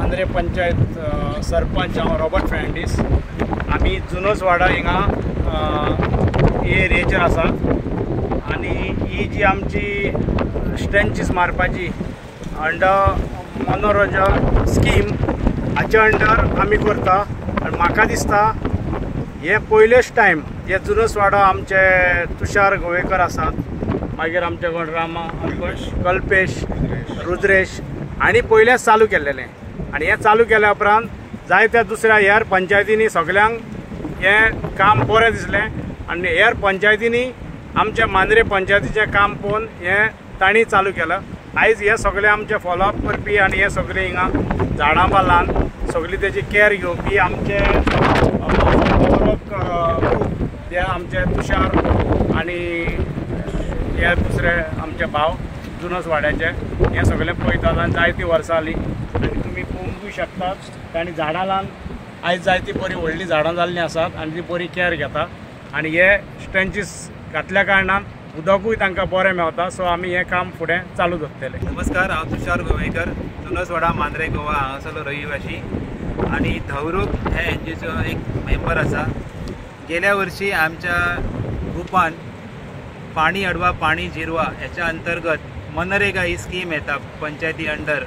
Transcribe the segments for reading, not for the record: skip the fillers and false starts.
मांद्रे पंचायत सरपंच हांव रॉबर्ट फेर्नांडीस. आमी जुनोसवाडा हिंगा एरियेचेर आसात आनी ही जी आमची स्ट्रेंचीस मारपाची अंडर मनोरंजन स्कीम हाच्या अंडर आमी करता. आनी म्हाका दिसता हे पयलेच टायम हे जुनोसवाडा आमचे तुषार गोवेकर आसात, मागीर आमचे कोण रामा कल्पेश रुद्रेश आनी पयलेच चालू केल्लेलें. आनी हें चालू केल्या उपरांत जायत्या दुसऱ्या हेर पंचायतींनी सगल्यांक हें काम बरें दिसलें आनी हेर पंचायतींनी आमच्या मांद्रे पंचायतीचें काम पळोवन हें तांणी चालू केलां. आयज हे सगळे आमचे फॉलोअप करपी आनी हे सगळे हिंगा झाडां पालान सगळी तेजी केअर घेवपी आमचे ते आमचे तुषार आनी हे दुसरे आमचे भाव जुनोसवाड्याचे हे सगळे पळयतात आनी जायतीं वर्सां जालीं आनी तुमी पळोवंकूय शकतात. तांणी झाडां लावन आयज जायतीं बरीं व्हडलीं झाडां जाल्लीं आसात आनी ती बरी केअर घेता आनी हे स्ट्रेंचीस घातल्या कारणान उदकूय तांकां बरें मेळटा. सो आमी हें काम फुडें चालू दवरतले. नमस्कार, हांव तुषार गोवेकर, जुनोसवाडा मांद्रे गोवा हांगासरलो रहिवासी आनी धवरूक हे एनजीओचो एक मेंबर आसा. गेल्या वर्षी आमच्या ग्रुपान पाणी अडवा पाणी जिरवा ह्याच्या अंतर्गत मनरेगा ही स्कीम येता पंचायती अंडर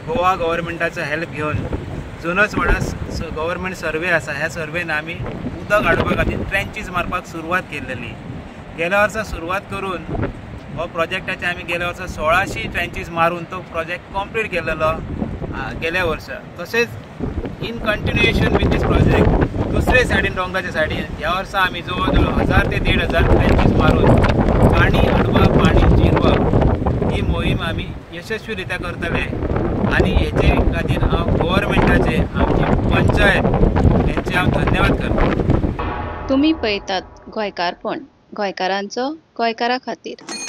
गोवा गव्हर्मेंटाचो हेल्प घेवन जुनोसवाडा गव्हर्मेंट सर्वे आसा. ह्या सर्वेन आमी उदक हाडपा खातीर ट्रेंचीस मारपाक सुरवात केल्लेली. गेल्या वर्सा सुरवात करून हो प्रोजेक्टाचे आमी गेल्या वर्सा 1600 ट्रेंचीस मारून तो प्रोजेक्ट कंप्लीट केलेलो गेल्या वर्सा. तशेंच in continuation with this project दुसरे सायडीन डोंगराच्या सायडीन ह्या वर्सा आमी जवळ जवळ 1000 ते 1500 ट्रेंचीस मारून पाणी अडवा पाणी जिरवा ही मोहीम आमी यशस्वी रित्या करतले. आनी हेचे खातीर हांव गव्हर्मेंटाचे आमची पंचायत हेंचे हांव धन्यवाद करता. तुमी पळयतात गोंयकारपण, गोंयकारांचो गोंयकारा खातीर.